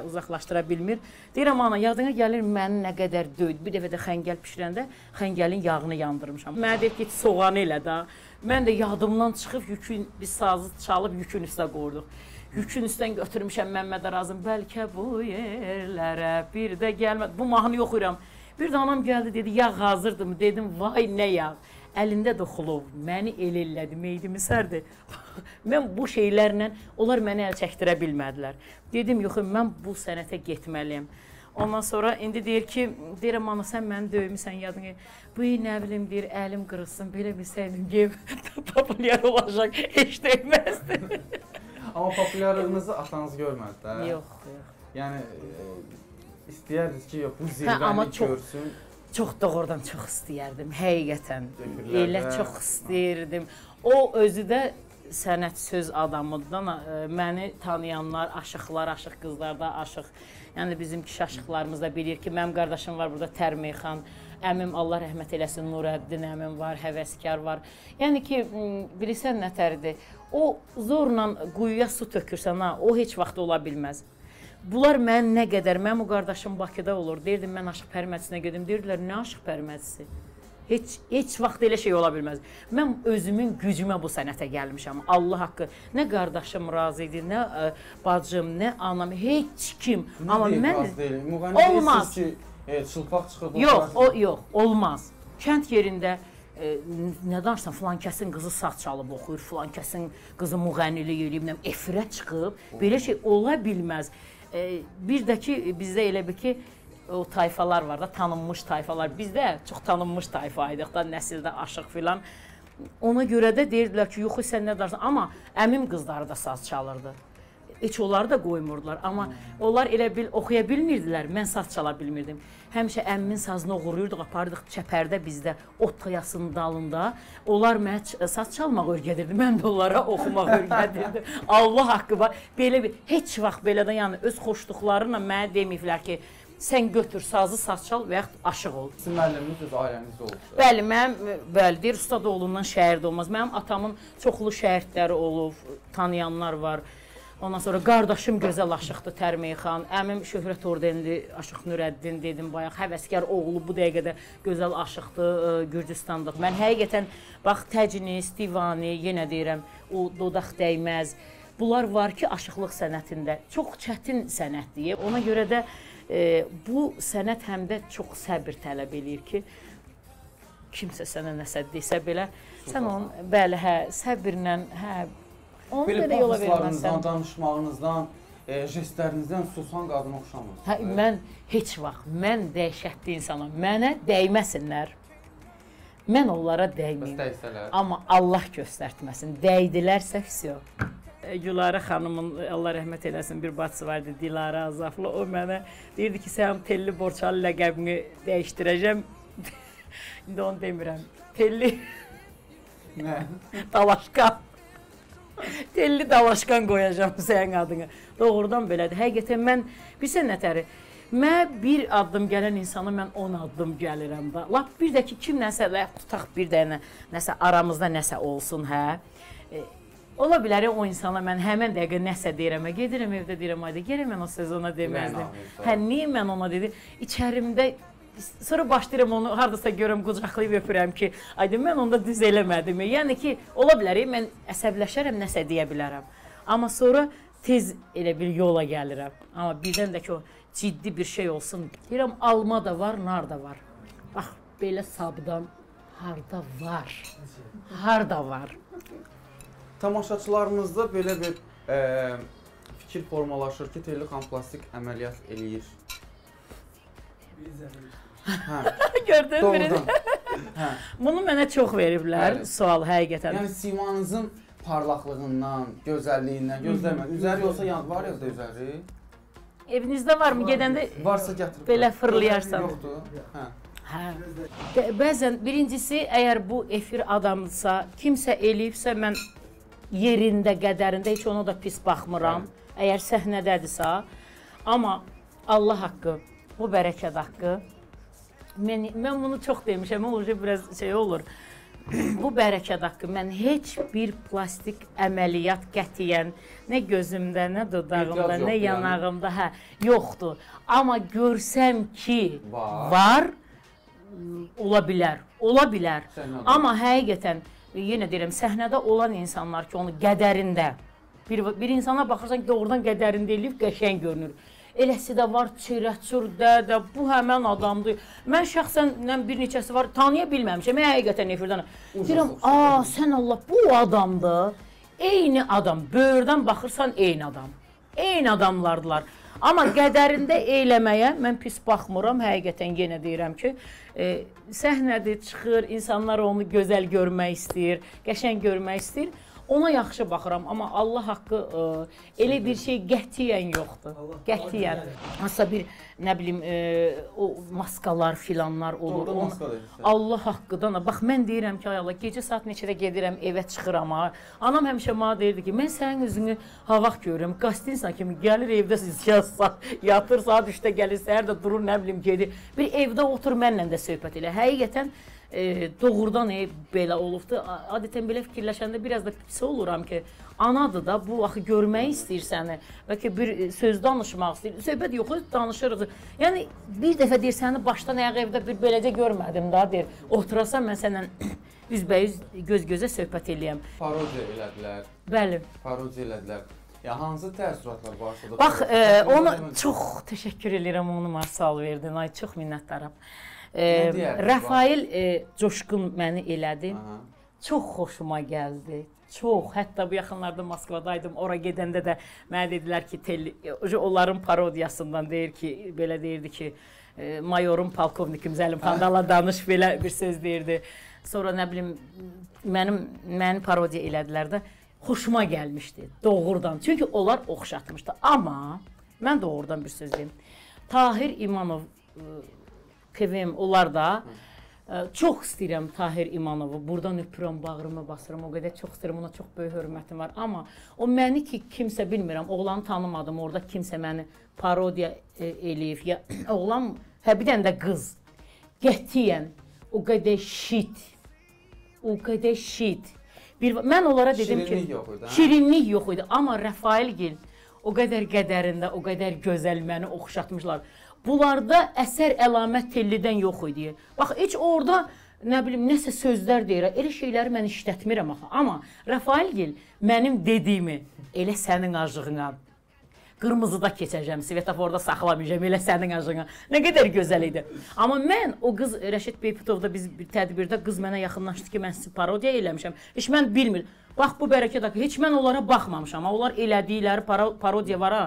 uzaqlaşdıra bilmir. Deyirəm, ana, yadına gəlir məni nə qədər döydü. Bir dəfə də xəngəl pişirəndə xəngəlin yağını yandırmışam. Mənə deyib ki, soğanı elə də. Mən də yadımdan çıxıb yükün, biz sazı çalıb yükün üstə qoyduq. Yükün üstdən götürmüşəm Məmməd Arazın. Bəlkə bu yerlərə bir də gəlmədi. Bu mahnı oxuyuram. Bir də anam gəldi, dedi, yağ hazırdırmı? Dedim, vay nə yağ. Əlində də xulov, məni elə elədi, meydimi sərdi. Mən bu şeylərlə, onlar məni əl çəkdirə bilmədilər. Dedim, yox, mən bu sənətə getməliyim. Ondan sonra indi deyir ki, deyirəm, ana, sən məni döymüsən, yadın. Bu, nə bilim, deyir, əlim qırılsın, belə bilsəydim ki, populyar olacaq, heç döyməzdi. Amma populyarlığınızı atanız görmədi də. Yox, yox. Yəni, istəyərdiniz ki, yox, bu zirvəni görsün. Çox doğrudan çox istəyərdim, həqiqətən. Elə çox istəyirdim. O özü də sənət söz adamıdır. Məni tanıyanlar, aşıqlar, aşıq qızlar da aşıq. Yəni bizim kişi aşıqlarımız da bilir ki, mənim qardaşım var burada Tərmeyxan, əmim Allah rəhmət eləsin Nurəddin əmim var, həvəskar var. Yəni ki, bilirsən nətərdir, o zorla quyuya su tökürsən, ha, o heç vaxt ola bilməz. Bunlar mən nə qədər, mənim o qardaşım Bakıda olur, deyirdim mən Aşıq Pəri məclisinə gedim, deyirdilər nə Aşıq Pəri məclisi? Heç vaxt elə şey ola bilməz. Mən özümün gücümə bu sənətə gəlmişəm, Allah haqqı. Nə qardaşım razı idi, nə bacım, nə anam, heç kim. Amma mən olmaz. Ki, çılpaq çıxıb. Yox, yox, olmaz. Kənd yerində nə danışsan, filan kəsin qızı saz çalıb oxuyur, filan kəsin qızı müğənnilik eləyib, efirə çıxıb, belə şey ola bilməz. Bir də ki, bizdə elə bir ki, o tayfalar var da, tanınmış tayfalar. Biz də çox tanınmış tayfa idik da, nəsildə aşıq filan. Ona görə də deyirdilər ki, yox, sən nə danışsan. Amma əmim qızları da saz çalırdı. Heç onları da qoymurdular. Amma onlar elə bil, oxuya bilmirdilər, mən saz çala bilmirdim. Həmişə əmmimin sazını oğurluyurduq, aparırdıq çəpərdə bizdə, ot tayasının dalında. Onlar mənə saz çalmaq öyrədirdi, mən də onlara oxumaq öyrədirdim. Allah haqqı var. Belə bir, heç vaxt belə də, yəni öz xoşluqlarıyla mənə deməyiblər ki, sən götür sazı, saz çal və yaxud aşıq ol. Sizin müəlliminiz öz ailənizdə olub. Bəli, mənim, bəli, deyir, Ustadoğlundan şəhərdə olmaz. Mənim atamın çoxlu şəhirdləri olub, tanıyanlar var. Ondan sonra qardaşım gözəl aşıqdır Tərmeyxan, əmim Şöhrət Ordenli Aşıq Nurəddin dedim bayaq, həvəskar oğlu bu dəqiqədə gözəl aşıqdır Gürcüstanda. Mən həqiqətən, bax, Təcnis, Divani, yenə deyirəm, o dodaq dəyməz, bunlar var ki, aşıqlıq sənətində çox çətin sənətdir. Ona görə də bu sənət həm də çox səbir tələb eləyir ki, kimsə sənə nəsə desə belə, sən onun, bəli, hə, səbirlə, hə, onu belə belə yola verməzsən. Danışmağınızdan, jestlərinizdən susan qadına oxşamırsınız. Hə, mən heç vaxt, mən dəhşətli insanam, mənə dəyməsinlər. Mən onlara dəyməyim. Amma Allah göstərtməsin, dəydilərsə, vəsio. Gülarə xanımın, Allah rəhmət eləsin, bir bacısı var idi, Dilarə Azaflı. O mənə deyirdi ki, sənin Telli Borçalı ləqəbini dəyişdirəcəm. İndi onu demirəm. Telli... Nə? Dalaşqan. Telli Dalaşqan qoyacağam sənin adını. Doğrudan belədir. Həqiqətən mən, bilirsən nətəri, Mənə bir addım gələn insana mən 10 addım gəlirəm da. Lap bir də ki, kimləsə tutaq bir dənə nəsə aramızda nəsə olsun, hə. Ola bilər o insana mən həmən dəqiqə nəsə deyirəm, gedirəm evdə deyirəm, ayda gəlin mən o sözü ona deməzdim. Hə, niyə mən ona dedim? İçərimdə sonra başlayıram onu hardasa görürəm, qucaqlayıb öpürəm ki, ayda mən onda düz eləmədim. Yəni ki, ola bilər mən əsəbləşərəm, nəsə deyə bilərəm. Amma sonra tez elə bir yola gəlirəm. Amma birdən də ki, o ciddi bir şey olsun. Deyirəm, alma da var, nar da var. Bax, belə sabdan harda var? Harda var? Tamaşaçılarımızda belə bir fikir formalaşır ki, Telli xanım plastik əməliyyat eləyir. Gördün birini? Bunu mənə çox veriblər, sual həqiqətən. Yəni, simanızın parlaqlığından, gözəlliyindən gözləmə. Üzəri olsa, var ya da üzəri. Evinizdə varmı? Gedəndə varsa gətirib belə fırlayarsan. Yoxdur. Hə. Bəzən birincisi, əgər bu efir adamdırsa, kimsə eləyibsə, mən yerində, qədərində heç ona da pis baxmıram. Əgər səhnədədirsə. Amma Allah haqqı, bu bərəkət haqqı, mən bunu çox demişəm, olacaq biraz şey olur. Bu bərəkət haqqı, mən heç bir plastik əməliyyat qətiyyən nə gözümdə, nə dodağımda, nə yanağımda, hə, yoxdur. Amma görsəm ki, var, ola bilər, ola bilər. Amma həqiqətən, yenə deyirəm, səhnədə olan insanlar ki, onu qədərində, bir insana baxırsan ki, doğrudan qədərində eləyib, qəşəng görünür. Eləsi də var, çirəçur, dədə, bu həmən adamdır. Mən şəxsən bir neçəsi var, tanıya bilməmişəm, həqiqətən efirdən. Deyirəm, sən Allah, bu adamdır. Eyni adam, böyürdən baxırsan, eyni adam. Eyni adamlardılar. Amma qədərində eyləməyə mən pis baxmıram, həqiqətən yenə deyirəm ki, səhnədir, çıxır, insanlar onu gözəl görmək istəyir, qəşəng görmək istəyir. Ona yaxşı baxıram, amma Allah haqqı elə bir şey qətiyyən yoxdur, qətiyyən. Hansısa bir, nə bilim, o maskalar filanlar olur. Allah haqqıdan, bax mən deyirəm ki, ay Allah, gecə saat neçədə gedirəm, evə çıxıram ha. Anam həmişə mənə deyirdi ki, mən sənin üzünü ha vaxt görürəm, qastinsan kimi gəlir evdə yatır, saat 3-də gəlir, səhər də durur, nə bilim, gedir. Bir evdə otur, mənlə də söhbət elə. Həqiqətən, doğrudan belə olubdur. Adətən belə fikirləşəndə biraz da pis oluram ki, anadır da, bu axı görməyi istəyir səni, bəlkə bir söz danışmaq istəyir. Söhbət yox, danışırıq. Yəni, bir dəfə deyir, səni başdan ayağa evdə bir beləcə görmədim da, deyir. Oturasan, mən səndən üzbəyüz, göz-gözə söhbət eləyəm. Parodiya elədilər. Bəli. Parodiya elədilər. Ya, hansı təəssüratlar başladı? Bax, onu çox təşəkkür eləyirəm, onu mənə sual verdin. Ay, çox minnətdaram. Rafael Coşqun məni elədi. Çox xoşuma gəldi. Çox. Hətta bu yaxınlarda Moskvadaydım. Ora gedəndə də mənə dedilər ki, onların parodiyasından deyir ki, belə deyirdi ki, mayorun polkovnikim Zəlimxandala danış, belə bir söz deyirdi. Sonra nə bilim, məni parodiya elədilər də. Xoşuma gəlmişdi doğrudan. Çünki onlar oxşatmışdı. Amma mən doğrudan bir söz deyim. Tahir İmanov, KVM, onlar da çox istəyirəm Tahir İmanovu. Buradan öpürəm, bağrıma basıram, o qədər çox istəyirəm, ona çox böyük hörmətim var. Amma o məni ki, kimsə bilmirəm, oğlanı tanımadım, orada kimsə məni parodiya eləyib. Ya, oğlan, hə bir dənə də qız, qətiyyən o qədər şit, o qədər şit. Mən onlara dedim ki, şirinlik yox idi. Amma Rafael Gil o qədər qədərində, o qədər gözəl məni oxşatmışlar. Bunlarda əsər əlamət Tellidən yox idi. Bax, heç orada, nə bilim, nəsə sözlər deyirəm, elə şeyləri mən işlətmirəm axı. Amma Rafael Gil mənim dediyimi elə sənin acığına, qırmızıda keçəcəm, svetoforda saxlamayacağam, elə sənin acığına. Nə qədər gözəl idi. Amma mən, o qız, Rəşid Beyputovda biz bir tədbirdə qız mənə yaxınlaşdı ki, mən sizi parodiya eləmişəm. Heç mən bilmirəm. Bax, bu bərəkət haqqı, heç mən onlara baxmamışam. Onlar elədikləri parodiya var ha.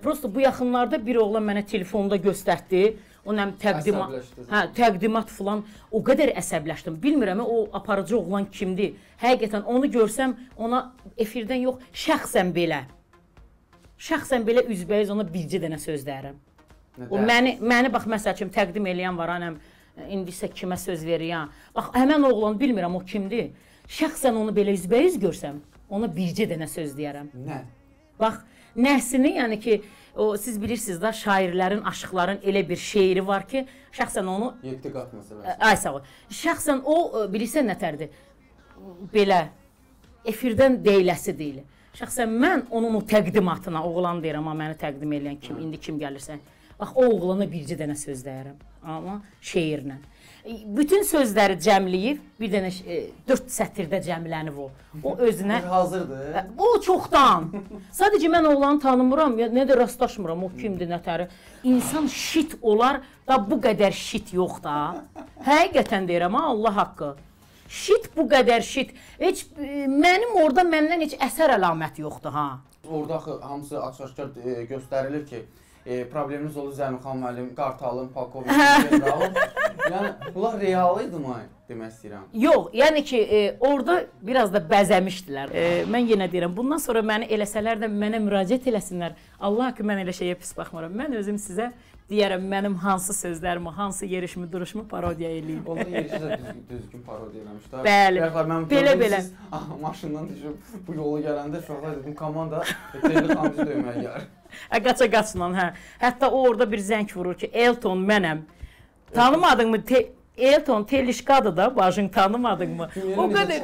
Prosto bu yaxınlarda bir oğlan mənə telefonda göstərdi. O nəm təqdimat filan. O qədər əsəbləşdim. Bilmirəm, o aparıcı oğlan kimdir. Həqiqətən onu görsəm, ona efirdən yox, şəxsən belə. Şəxsən belə üzbəyiz ona bircə dənə söz deyərəm. O məni bax, məsəl üçün, təqdim eləyən var, anam, indi isə kimə söz verirəm. Bax, həmən oğlan, bilmirəm o kimdir. Şəxsən onu belə üzbəyiz görsəm, ona bircə dənə söz deyərəm. Nə? Bax, Nəsini, yəni ki, o, siz bilirsiniz da, şairlərin, aşıqların elə bir şeiri var ki, şəxsən onu... 7 qat məsələsi. Ay, sağ ol. Şəxsən o, bilirsən nətərdir? Belə, efirdən deyiləsi deyil. Şəxsən mən onun o təqdimatına, oğlan deyirəm, amma məni təqdim eləyən kim, indi kim gəlirsən. Bax, o oğlana bircə dənə söz deyərəm, amma şeirlə. Bütün sözləri cəmləyib, bir dənə 4 sətirdə cəmlənib o. O özünə... Hazırdır. O çoxdan. Sadəcə mən oğlanı tanımıram, nə də rastlaşmıram, o kimdir, nətəri. İnsan şit olar da bu qədər şit yox da. Həqiqətən deyirəm, ha, Allah haqqı. Şit bu qədər şit. Heç mənim orada məndən heç əsər əlaməti yoxdur, ha. Orada axı hamısı açıq-aşkar göstərilir ki, problemimiz olur Zərnixan müəllim, Qartalın, polkovnik, generalın. Yəni, bunlar real idi mı demək istəyirəm? Yox, yəni ki, orada biraz da bəzəmişdilər. Mən yenə deyirəm, bundan sonra məni eləsələr də mənə müraciət eləsinlər. Allah haqqı, mən elə şeyə pis baxmıram. Mən özüm sizə deyərəm, mənim hansı sözlərimi, hansı yerişimi, duruşumu parodiya eləyim. Onun yerişi də düzgün parodiya eləmişlər. Bəli, belə belə. Siz maşından düşüb bu yolu gələndə uşaqlar dedim, komanda Telli xanım bizi döyməyə gəlir. Qaça qaçla, hə. Hətta o orada bir zəng vurur ki, Elton mənəm. Tanımadın mı? Elton Telişkadır da, bacın, tanımadın mı? O qədər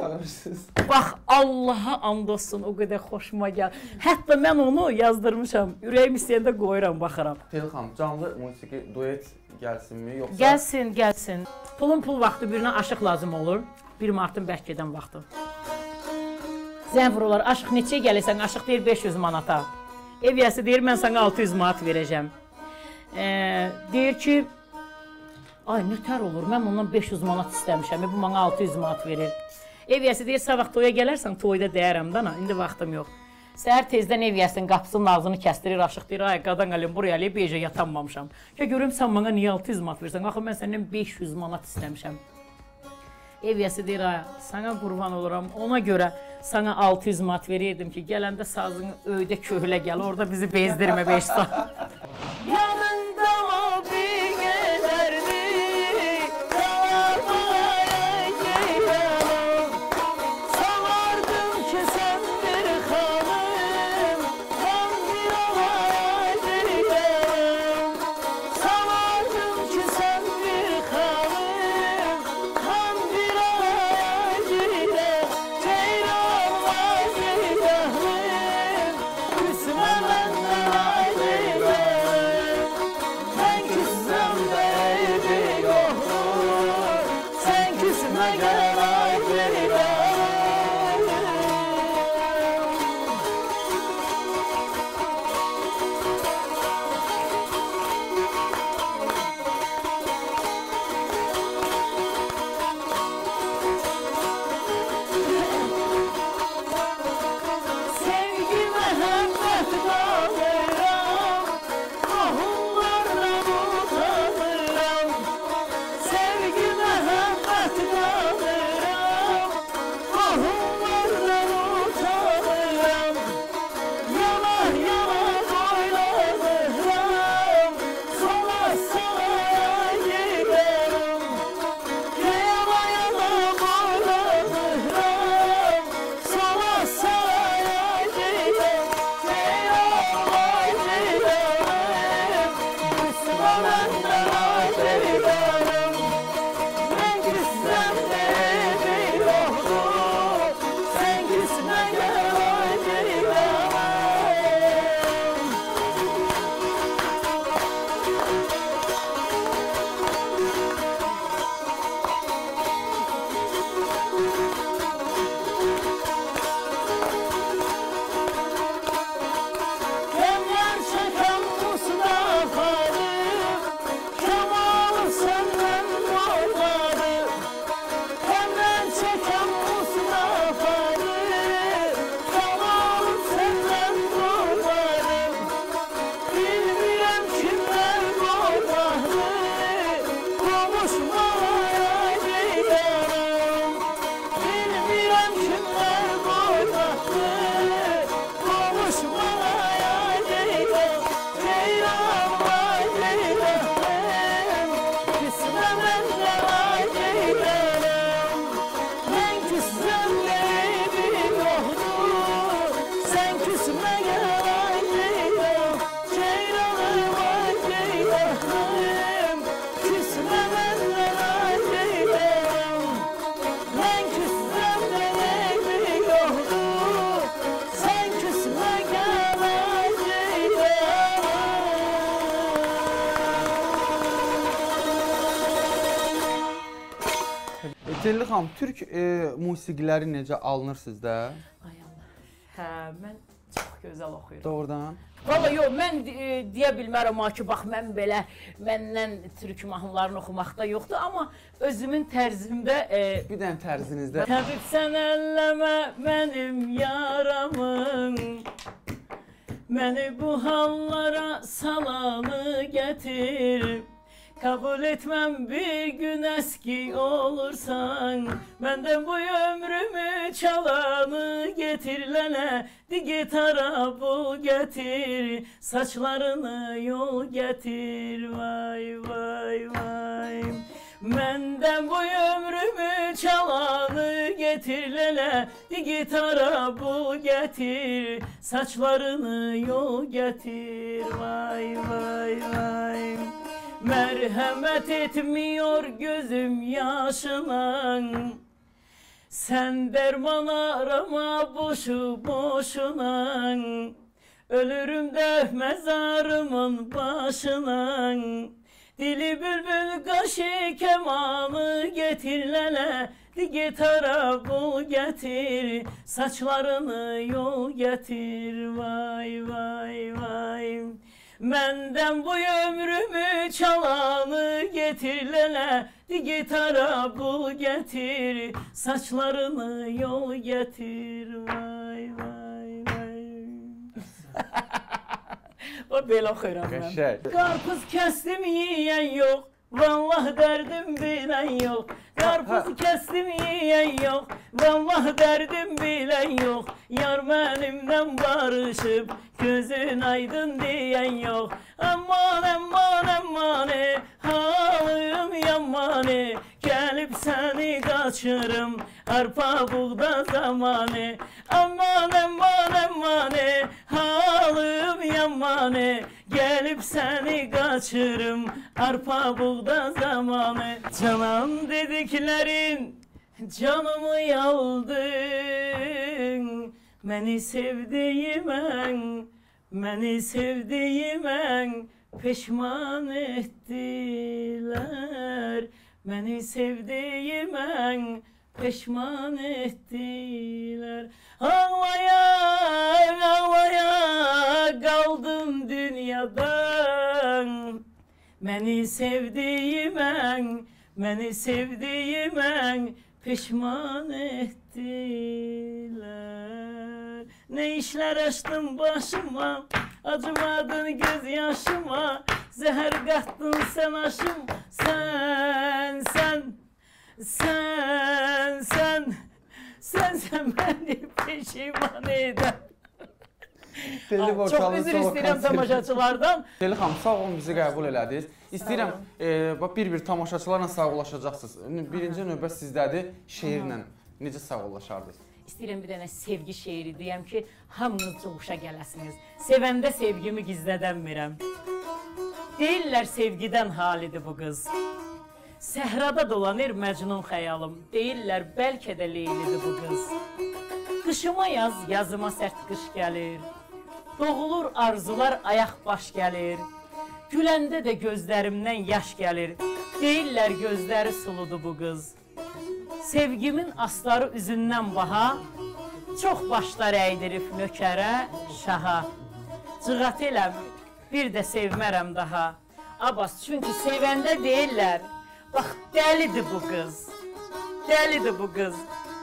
Bax, Allaha and olsun, o qədər xoşuma gəl. Hətta mən onu yazdırmışam, ürəyim istəyəndə qoyuram, baxıram. Telli xanım, canlı musiqi duet gəlsinmi yoxsa? Gəlsin, gəlsin. Pulun pul vaxtı birinə aşıq lazım olur. 1 Martın bərk gedən vaxtı. Zəng vururlar, aşıq neçəyə gəlirsən? Aşıq deyir 500 manata. Ev yiyəsi deyir, mən sana 600 manat verəcəm. Deyir ki, ay, nətər olur, mən ondan 500 manat istəmişəm, bu mənə 600 manat verir. Ev yiyəsi deyir, sabah toya gələrsən, toyda deyərəm dana, indi vaxtım yox. Səhər tezdən ev yiyəsinin qapısının ağzını kəstirir, aşıq deyir, ay, qadan qalım, buraya eləyib, beycə yatanmamışam. Ya, görüm, sən mənə niyə 600 manat verirsən, axı mən səndən 500 manat istəmişəm. Ev yiyəsi deyir, ay, sana qurban oluram, ona görə sana 600 manat verirdim ki, gələndə sazını öydə köhlə gəl, orada bizi bezdirmə 5 saat. Yanında o bir gedərdi, qalamaya gelərəm. Sanardım ki, sən bir xanım, mən bir olaya gedərəm. Sanardım ki, sən bir xanım, mən bir olaya gedərəm. Ceyran vay ceyranım, küsmə məndən ay ceyranım. Mən küssəm də eybi yoxdur, sən küsmə gəl ay ceyranım. Sevgi məhəbbət qalıram, qohumlardan utanıram. Sevgi məhəbbət qalıram, qohumlardan utanıram. Yana yana boylanıram, sola sola gedərəm. Yana yana boylanıram, sola sola gedərəm. Ceyran vay ceyranım, küsmə məndən ay ceyranım. Mən küssəm də eybi yoxdur, sən küsmə gəl ay ceyranım. Qəmlər çəkən Mustafanı, Kamalı səndən qoymadı. Qəmlər çəkən Mustafanı, Kamalı səndən qoymadı. Bilmirəm kimlər qoymadı, qovuşmaya gedərəm. Bilmirəm kimlər qoymadı, qovuşmaya gedərəm. Ceyran vay ceyranım, küsmə məndən ay ceyranım. Mən küssəm də eybi yoxdur, sən küsmə gəl ay ceyranım. Telli xanım, türk musiqiləri necə alınır sizdə? Ay Allah. Hə, mən çox gözəl oxuyuram. Doğrudan? Valla yox, mən deyə bilmərəm ha ki, bax mən belə, məndən türk mahnılarını oxumaqda yoxdur, amma özümün tərzimdə... Bir dənə tərzinizdə. Təbib sən əlləmə mənim yaramın, məni bu hallara salanı gətir. Kabul etmem bir gün eski olursan, benden bu ömrümü çalanı getir lene, di gitara bul getir, saçlarını yol getir, vay vay vay. Benden bu ömrümü çalanı getir lele, di gitara bul getir, saçlarını yol getir, vay vay vay. Merhamet etmiyor gözüm yaşına, sen derman arama boşu boşuna, ölürüm de mezarımın başına. Dili bülbül kaşı kemanı getir lele, di gitara bul getir, saçlarını yol getir, vay vay vay. Məndən bu ömrümü çalanı getir lele, di gitara bul getir, saçlarını yol getir, vay vay vay. O belə oxuyuram mən. Qarpız kəsdim yiyən yox, vallah dərdim bilən yox. Qarpız kəsdim yiyən yox, vallah dərdim bilən yox. Yar mənimdən barışıb, gözün aydın deyən yox. Aman aman aman, halım yamanı, gəlib səni qaçırım, arpa buğda zamanı. Aman aman aman, halım yamanı, gəlib səni qaçırım, arpa buğda zamanı. Canan dediklərin canımı yaldın, məni sevdiyimən, məni sevdiyimən peşman etdilər. Məni sevdiyimən peşman etdilər. Ağlaya, ağlaya qaldım dünyadan. Məni sevdiyimən, məni sevdiyimən peşman etdilər. Ne işler açtım başıma, acımadın göz yaşıma, zəhər qatdın sən aşım, sen, sen, sen, sen, sen, sen beni peşiman edən. Çox üzr istəyirəm tamaşaçılardan. Telli xanım, sağ olun bizi qəbul elədiniz. İstəyirəm, bir-bir tamaşaçılarla sağollaşacaqsınız. Birinci növbə sizdədir, şeirlə necə sağollaşardınız? İstəyirəm bir dənə sevgi şeiri deyəm ki, hamınız coğuşa gələsiniz. Sevəndə sevgimi gizlədənmirəm. Deyirlər sevgidən halidir bu qız. Səhrada dolanır məcnun xəyalım. Deyirlər bəlkə də Leylidir bu qız. Qışıma yaz, yazıma sərt qış gəlir. Doğulur arzular, ayaq baş gəlir. Güləndə də gözlərimdən yaş gəlir. Deyirlər gözləri suludur bu qız. Sevgimin asları üzündən baha, çox başlar əydirib nökərə, şaha. Cığat eləm, bir də sevmərəm daha. Abbas, çünki sevəndə deyirlər, bax dəlidir bu qız, dəlidir bu qız.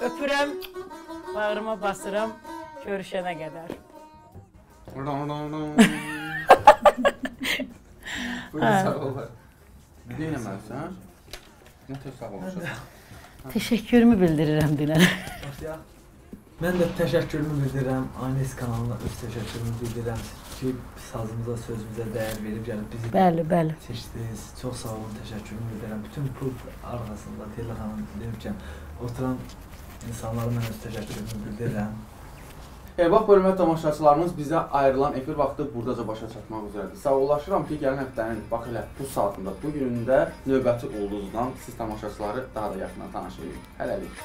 Öpürəm, bağrıma basıram, görüşənə qədər. Buyurun, sağ olun. Nə eləməlisən? Nə tez sağ olursan? Təşəkkürümü bildirirəm Dinərə. Mən də təşəkkürümü bildirirəm. Aynes kanalına öz təşəkkürümü bildirirəm ki, sazımıza, sözümüzə dəyər verib gəlib bizi bəli, bəli. Seçdiniz. Çox sağ olun, təşəkkürümü bildirirəm. Bütün pult arxasında Telli xanım demişkən oturan insanlara mən öz təşəkkürümü bildirirəm. Bax, hörmətli tamaşaçılarımız, bizə ayrılan efir vaxtı buradaca başa çatmaq üzrədir. Sağollaşıram ki, gələn həftənin bax elə bu saatında, bu günündə növbəti ulduzdan siz tamaşaçıları daha da yaxından tanış edin. Hələlik.